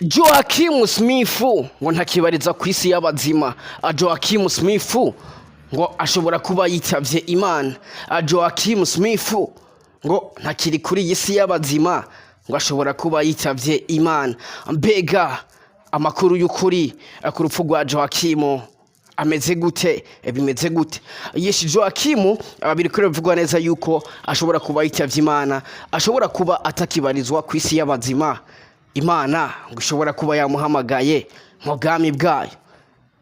Joaquim Smith ngo ntakibariza ku isi y'abazima. Joaquim Smith ngo ashobora kuba yitavye Imana. Joaquim Smith ngo ntakiri kuri iyi si y'abazima, ngo ashobora kuba yitavye Imana. Mbega amakuru y'ukuri ku rupfu rwa Joaquim ameze gute? Bimeze gute? Yes, Joaquim biriko bivugwa neza yuko ashobora kuba yitavye Imana, ashobora kuba atakibarizwa ku isi y'abazima. Imana ngo ishobora kuba yamuhamagaye mu bwami bwayo.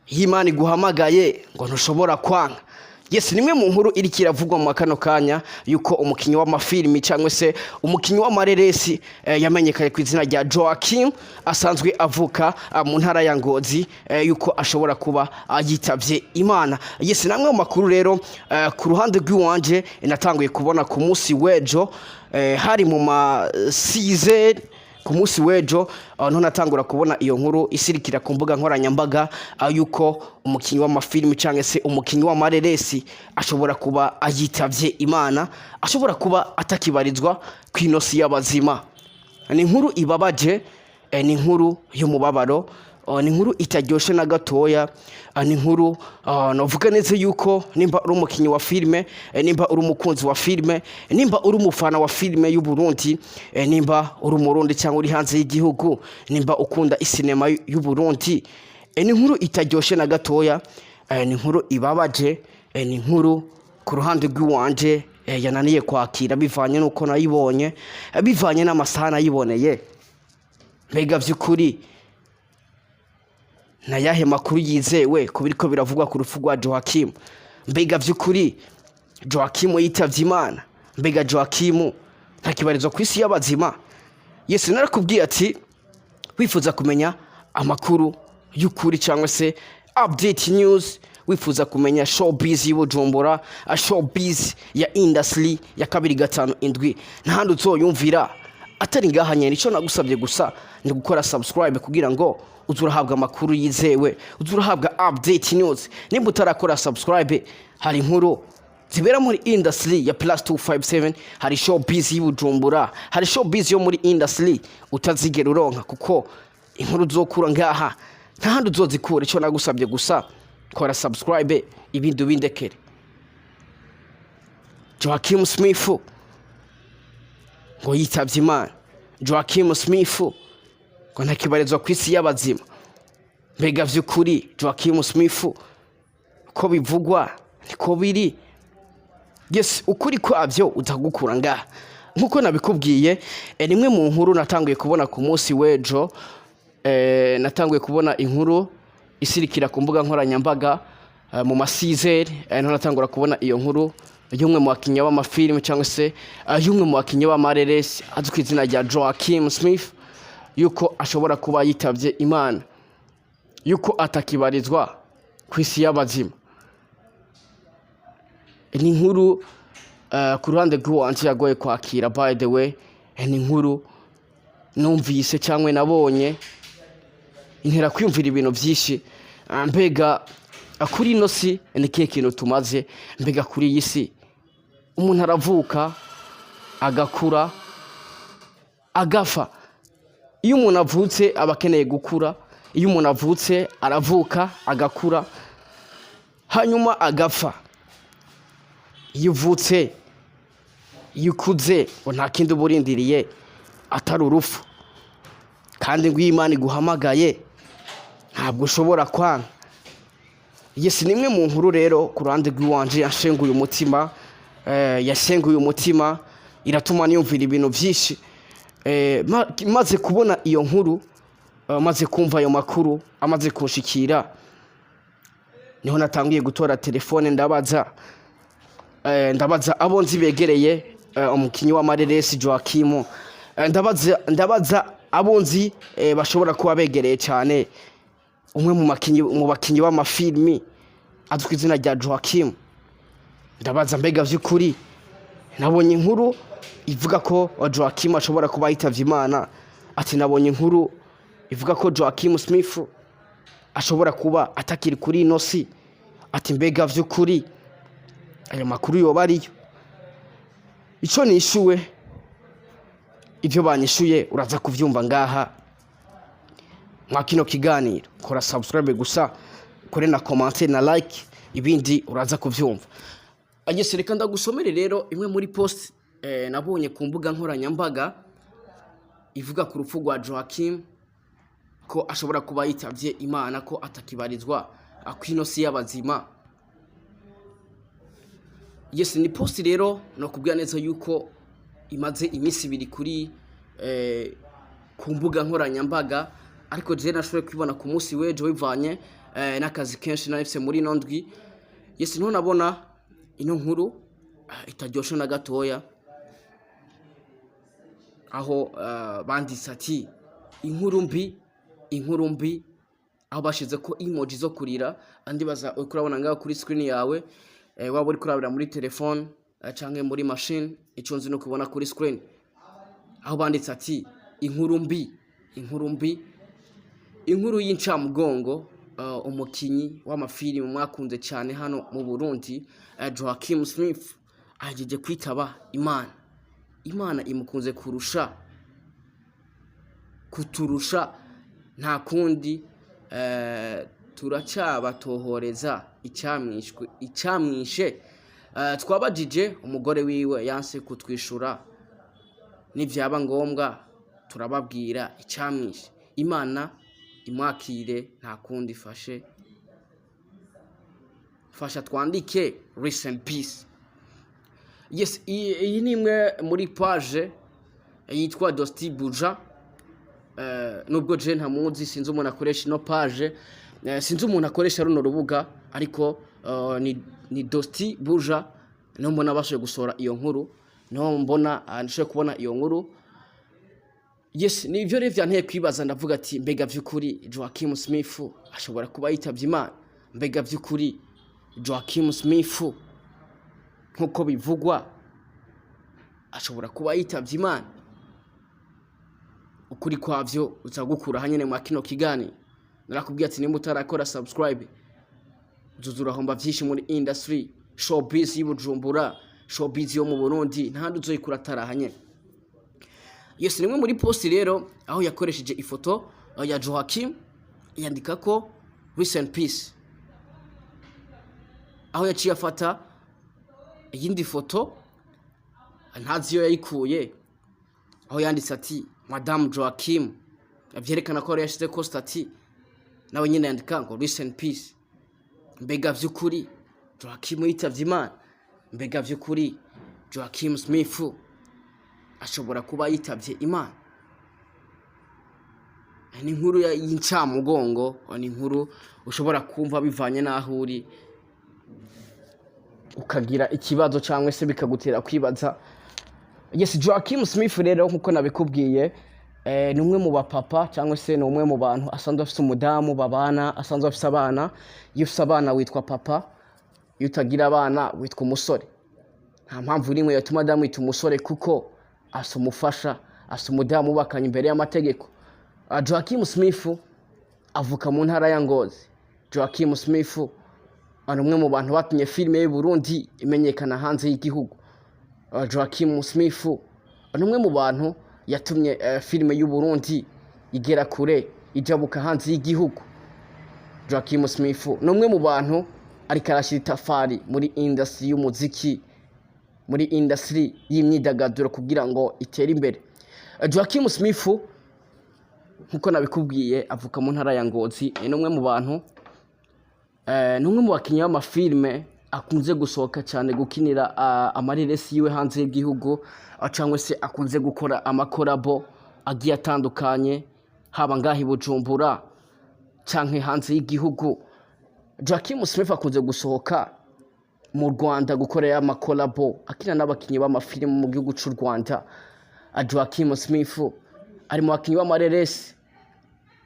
Iyo Imana iguhamagaye ngo ntushobora kwanga. Yes, nimwe mu nkuru iriko iravugwa mu kano kanya yuko umukinyi w'amafilimi cyangwa se umukinyi w'amareresi yamenyekanye ku izina rya Joaquim, asanzwe avuka mu ntara ya Ngozi, yuko ashobora kuba yitavye Imana. Yes, namwe mu makuru rero ku ruhande rw'iwanje natanguye kubona ku munsi w'ejo, hari mu ma 6, ku munsi w'ejo niho natangura kubona iyo nkuru isirikira ku mbuga nkoranyambaga, yuko umukinyi w'amafilimi cyangwa se umukinyi w'amareresi ashobora kuba ayitavye Imana, ashobora kuba atakibarizwa ku inosi y'abazima. Ni inkuru ibabaje, ni inkuru y'umubabaro, ni inkuru itaryoshe na gatoya, ni inkuru novuga neza yuko nimba uri umukinyi wa filime, nimba uri umukunzi wa filime, nimba uri umufana wa filime y'u Burundi, nimba uri Umurundi cyangwa uri hanze y'igihugu, nimba ukunda isinema y'u Burundi, ni inkuru itaryoshe na gatoya, ni inkuru ibabaje, ni inkuru ku ruhande rw'iwanje yananiye kwakira bivanye n'uko nayibonye, bivanye n'amasaha nayiboneye. Mbega vy'ukuri nayahe makuru yizewe ku biriko biravugwa ku rupfu rwa Joaquim? Mbega vy'ukuri Joaquim yitavye Imana? Mbega Joaquim ntakibarizwa ku isi y'abazima? Yes, narakubwiye ati wifuza kumenya amakuru y'ukuri cyangwa se update news, wifuza kumenya showbiz y'Ubujumbura, showbiz ya industry ya 257, ntahandi uzoyumvira atari ngaha nyene. Ico nagusabye gusa ni gukora subscribe kugira ngo uze urahabwa amakuru yizewe, uze urahabwa update news. Nimba utarakora subscribe, hari inkuru zibera muri industry ya plus 257, hari showbiz y'Ubujumbura, hari showbiz yo muri industry utazigera uronka, kuko inkuru uzokura ngaha ntahandi uzozikura. Ico nagusabye gusa, kora subscribe, ibindi ubindekere. Joaquim Smith ngo yitavye Imana. Joaquim Smith ngo ntakibarizwa ku isi y'abazima. Mbega vy'ukuri Joaquim Smith ko bivugwa niko biri? Yes, ukuri kwavyo utagukura ngaha nkuko nabikubwiye. Nimwe mu nkuru natanguye kubona ku munsi w'ejo, natanguye kubona inkuru isirikira ku mbuga nkoranyambaga mu masizeri, niho natangura kubona iyo nkuru y'umwe mu bakinnyi b'amafilime cyangwa se y'umwe mu bakinnyi b'amareresi azwi ku izina rya Joaquim Smith, yuko ashobora kuba yitavye Imana, yuko atakibarizwa ku isi y'abazima. Ni inkuru ku ruhande rw'iwanje yagoye kwakira. By the way, ni inkuru numvise cyangwa nabonye intera kwiyumvira ibintu byinshi. Mbega kuri ino si ni ikihe kintu tumaze? Mbega kuri iyi si umuntu aravuka, agakura, agafa. Iyo umuntu avutse aba akeneye gukura. Iyo umuntu avutse aravuka, agakura, hanyuma agapfa. Iyo uvutse, iyo ukuze, ngo nta kindi uba urindiriye atari urupfu. Kandi ngo iyo Imana iguhamagaye ntabwo ushobora kwanga. Yes, ni imwe mu nkuru rero ku ruhande rw'iwanje yashenguye umutima, yashenguye umutima, iratuma niyumvira ibintu byinshi. Maze kubona iyo nkuru, maze kumva ayo makuru amaze kunshikira, niho natangiye gutora telefone, ndabaza, ndabaza abo nzi begereye umukinyi w'amareresi Joaquim, ndabaza abo nzi bashobora kuba begereye cyane umwe mu bakinyi b'amafilmi azwi ku izina rya Joaquim. Ndabaza: mbega vy'ukuri nabonye inkuru ivuga ko Joaquim ashobora kuba yitavye Imana? Ati nabonye inkuru ivuga ko Joaquim Smith ashobora kuba atakiri kuri ino si. Ati mbega vy'ukuri ayo makuru yoba ariyo? Ico nishuwe, ivyo banyishuye uraza kuvyumva ngaha. Mwa kino kiganiro kora subscribe gusa, kore na commentaire na like, ibindi uraza kuvyumva. Agese reka ndagusomere rero imwe muri post nabonye ku mbuga nkoranyambaga ivuga ku rupfu rwa Joachim, ko ashobora kuba yitavye Imana, ko atakibarizwa kwino si y'abazima. Yes, ni post rero no kubwira neza yuko imaze iminsi 2 kuri ku mbuga nkoranyambaga, ariko je nashoboye kwibona ku munsi w'ejo bivanye n'akazi kenshi narifise muri ino ndwi. Yes, niho nabona ino nkuru itaryoshe na gatoya, aho banditse ati: "Inkuru mbi, inkuru mbi", aho bashize ko emoji zo kurira. Andi baza uriko urabona ngaho kuri screen yawe, waba uri kurabira muri telefone canke muri machine, ico nzi no kubona kuri screen, aho banditse ati: "Inkuru mbi, inkuru mbi, inkuru y'incamugongo, umukinyi w'amafilimi mwakunze cyane hano mu Burundi, Joachim Smith, ahejeje kwitaba Imana. Imana imukunze kurusha kuturusha, nta kundi, turacyabatohoreza icyamwishwe icyamwishe. Twabajije umugore wiwe, yanse kutwishura. Nivyaba ngombwa turababwira icyamwishe. Imana imwakire, nta kundi, ifashe fasha twandike rest in peace." Yes, iyi ni imwe muri page yitwa Dosti Buja. Nubwo je ntamuzi, sinzi umuntu akoresha ino page, sinzi umuntu akoresha runo rubuga, ariko ni Dosti Buja niho mbona bashoboye gusohora iyo nkuru, niho mbona nashoboye kubona iyo nkuru. Yes, nivyo rero vyanteye kwibaza, ndavuga ati: "Mbega vy'ukuri Joachim Smith ashobora kuba yitavye Imana? Mbega vy'ukuri Joachim Smith, nkuko bivugwa, ashobora kuba yitavye Imana?" Ukuri kwavyo uza gukura hanyene mwa kino kiganiro. Narakubwiye ati nimba utarakora subscribe, uzoza urahomba vyinshi muri industry showbiz y'Ibujumbura, showbiz yo mu Burundi, ntahandi uzoyikura atari nyene. Yes, nimwe muri post rero aho yakoresheje ifoto ya Joachim, yandika ko "rest in peace", aho yaciye afata iyindi foto ntazi iyo yayikuye, aho yanditse ati "Madame Joachim", vyerekana ko yari yashize ko statut, nawe nyine yandika ngo "rest in peace". Mbega vy'ukuri Joachim yitavye Imana? Mbega vy'ukuri Joachim Smith ashobora kuba yitavye Imana? Ni inkuru y'incamugongo, ni inkuru ushobora kumva bivanye n'aho uri ukagira ikibazo cyangwa se bikagutera kwibaza. Yes, Joachim Smith rero, nkuko nabikubwiye, ni umwe mu bapapa cyangwa se ni umwe mu bantu asanzwe afise umudamu babana, asanzwe afise abana. Iyo ufise abana witwa papa, iyo utagira abana witwa umusore. Nta mpamvu n'imwe yatuma adamwita umusore, kuko afise umufasha, afise umudamu bubakanye imbere y'amategeko. Joachim Smith avuka mu ntara ya Ngozi. Joachim Smith ari umwe mu bantu batumye filime y'u Burundi imenyekana hanze y'igihugu. Joachim Smith ni umwe mu bantu yatumye filime y'u Burundi igera kure, ijabuka hanze y'igihugu. Joachim Smith ni umwe mu bantu ariko arashyira itafari muri industry y'umuziki, muri industry y'imyidagaduro kugira ngo itere imbere. Joachim Smith, nkuko nabikubwiye, avuka mu ntara ya Ngozi. Ni umwe mu bantu, ni umwe mu bakinnyi b'amafilime akunze gusohoka cyane gukinira amareresi yiwe hanze y'igihugu, cyangwa se akunze gukora amakorabo agiye atandukanye, haba ngaha i Bujumbura canke hanze y'igihugu. Joachim Smith akunze gusohoka mu Rwanda gukorera amakolabo, akina n'abakinnyi b'amafilime mu gihugu c'u Rwanda. Joachim Smith ari mu bakinnyi b'amareresi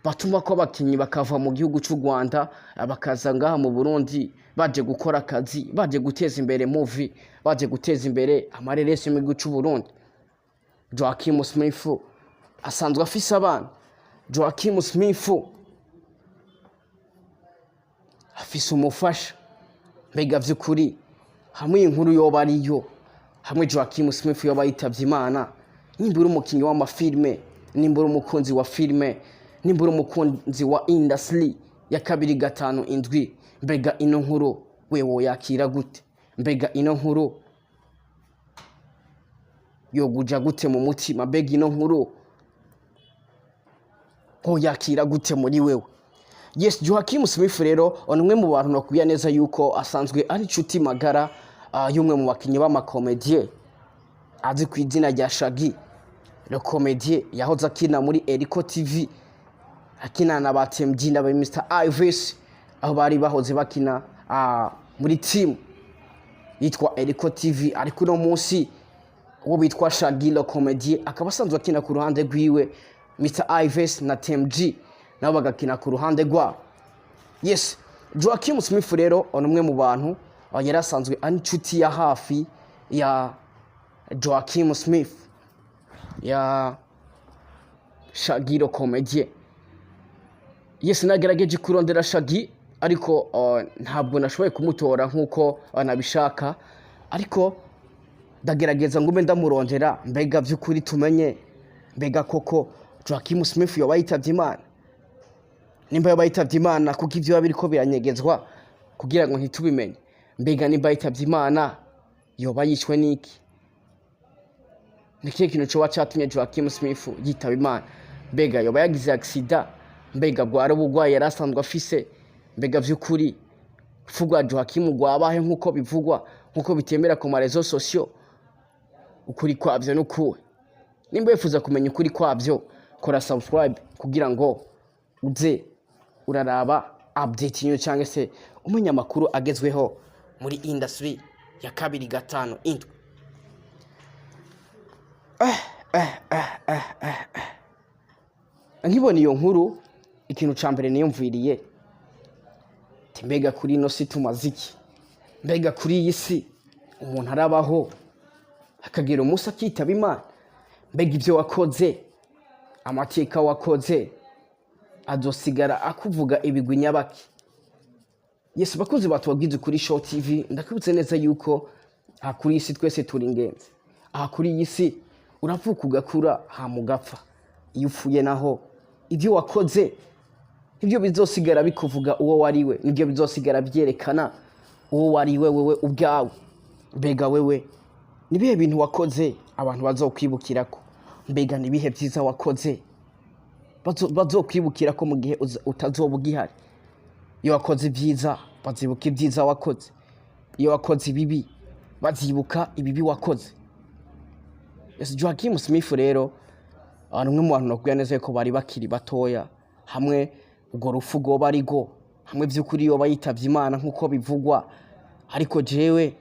batuma ko abakinnyi bakava mu gihugu c'u Rwanda bakaza ngaha mu Burundi baje gukora akazi, baje guteza imbere movie, baje guteza imbere amareresi yo mu gihugu c'u Burundi. Joachim Smith asanzwe afise abana. Joachim Smith afise umufasha. Mbega vy'ukuri hamwe iyi nkuru yoba ariyo, hamwe Joachim Smith yoba yitavye Imana, nimba uri umukinnyi w'amafilme, nimba uri umukunzi wa filime, nimba uri umukunzi w'umuziki, nimba uri umukunzi w'imyidagaduro, Nimba uri umukunzi wa industry ya 257, mbega ino nkuru we woyakira gute? Mbega ino nkuru yoguja gute mu mutima? Mbega ino nkuru woyakira gute muri wewe? Yes, Joaquim Smith rero ni umwe mu bantu nakubwiye neza yuko asanzwe ari inshuti magara y'umwe mu bakinnyi b'amakomedie azi ku izina rya Shaggy le Comédien, yahoze akina muri Eriko TV, akina na ba TMG na ba Mr Ivis, aho bari bahoze bakina muri team yitwa Eriko TV. Ariko uno munsi uwo bitwa Shaggy le Comédien akaba asanzwe akina ku ruhande rwiwe, Mr Ives na TMG nabo bagakina ku ruhande rwabo. Yes, Joaquim Smith rero ni umwe mu bantu yari asanzwe ari inshuti ya hafi ya Joaquim Smith, ya Shaggy le Comédien. Yes, nagerageje kurondera Shaggy, ariko ntabwo nashoboye kumutora nk'uko nabishaka, ariko ndagerageza ngume ndamurondera. Mbega by'ukuri tumenye, mbega koko Joaquim Smith yoba yitavye Imana? Nimba yoba yitavye Imana, kuko ivyo biba biriko biranyegezwa kugira ngo ntitubimenye? Mbega nimba yitavye Imana, yoba yishwe n'iki? Ni kihe kintu coba catumye Joaquim Smith yitaba Imana? Mbega yoba yagize accident? Mbega bwari ubugwayi yari asanzwe afise? Mbega vy'ukuri urupfu rwa Joaquim rwabahe nk'uko bivugwa, nk'uko bitemera ku ma réseaux sociaux? Ukuri kwavyo n'ukuhe? Nimba wifuza kumenya ukuri kwavyo, kora subscribe kugira ngo uze uraraba update niyo cyangwa se umenya amakuru agezweho muri industry ya 257. Nkibona iyo nkuru, ikintu ca mbere niyumviriye ati: mbega kuri ino si tumaze iki? Mbega kuri iyi si umuntu arabaho akagira umunsi akitaba Imana? Mbega ibyo wakoze, amateka wakoze, azosigara akuvuga ibigwi nyabaki? Yesu, bakunzi batubabwize kuri Show TV, ndakubutse neza yuko aha kuri iyi si twese turi ingenzi. Aha kuri iyi si uravuka, ugakura, hama ugapfa. Iyo upfuye naho, ibyo wakoze nibyo bizosigara bikuvuga uwo wariwe, nibyo bizosigara byerekana uwo wariwe wewe ubwawe. Mbega wewe nibihe bintu wakoze abantu bazokwibukirako? Mbega nibihe byiza wakoze bazokwibukirako mu gihe utazoba ugihari? Iyo wakoze ibyiza, bazibuka ibyiza wakoze. Iyo wakoze ibibi, bazibuka ibibi wakoze. Yes, Joaquim Smith rero ni umwe mu bantu nakubwira neza ko bari bakiri batoya. Hamwe urwo rupfu rwoba ari rwo, hamwe by'ukuri yoba yitavye Imana nk'uko bivugwa, ariko jewe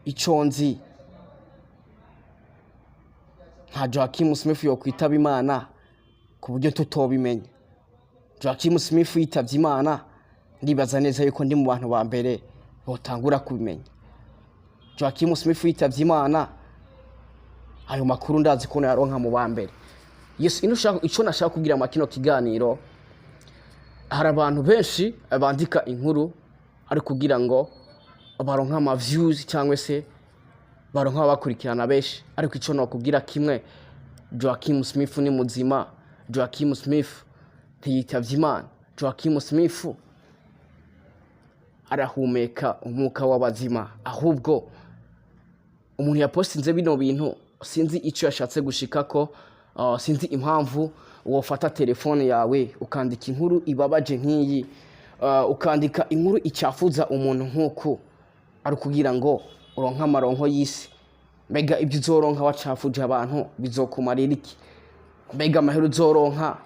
ico nzi, nta Joaquim Smith yokwitaba Imana ku buryo tutobimenya. Joaquim Smith yitavye Imana, ndibaza neza yuko ndi mu bantu ba mbere botangura kubimenya. Joaquim Smith yitavye Imana, ayo makuru ndazi ko yaronka mu ba mbere. Yes, ino ushaka ico nashaka kubwira mu kino kiganiro, hari abantu benshi bandika inkuru ari kugira ngo baronke ama views cyangwa se baronke ababakurikirana benshi. Ariko ico nokubwira kimwe: Joaquim Smith ni muzima. Joaquim Smith ntiyitavye Imana. Joaquim Smith arahumeka umwuka w'abazima. Ahubwo umuntu yapostinze bino bintu, sinzi icyo yashatse gushikako. Sinzi impamvu wofata telefone yawe ukandika inkuru ibabaje nk'iyi, ukandika inkuru icyafuza umuntu nk'uku, ari ukugira ngo uronke amaronko y'isi. Mbega ibyo uzoronka wacafuje abantu bizokumarira iki? Mbega amahera uzoronka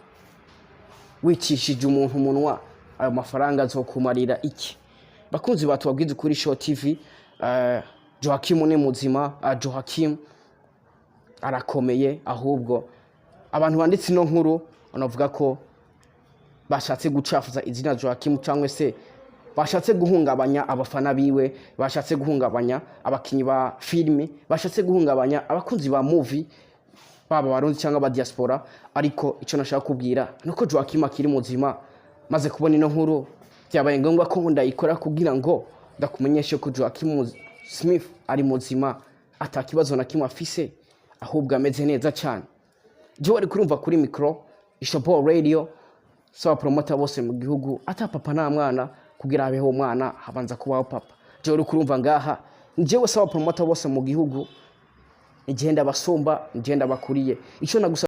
wicishije umuntu umunwa, ayo mafaranga azokumarira iki? Bakunzi batubabwiza kuri Show TV, Joaquim ni muzima, Joaquim arakomeye. Ahubwo abantu banditse ino nkuru banavuga ko bashatse gucafuza izina Joaquim, cyangwa se bashatse guhungabanya abafana biwe, bashatse guhungabanya abakinyi ba filime, bashatse guhungabanya abakunzi ba movie, baba Abarundi cyangwa aba diaspora. Ariko icyo nashaka kubwira nuko Joaquim akiri muzima. Maze kubona ino nkuru, byabaye ngombwa ko ndayikora kugira ngo ndakumenyeshe ko Joaquim Smith ari muzima, ata kibazo na kimwe afise, ahubwo ameze neza cyane. Jewe ari kurumva kuri micro Ishopo Radio, saba promoter bose mu gihugu, ata papa nta mwana, kugira habeho umwana habanza kubaho papa. Jewe uri kurumva ngaha, njyewe saba promoter bose mu gihugu, igenda basumba, igenda bakuriye. Icyo nagusaba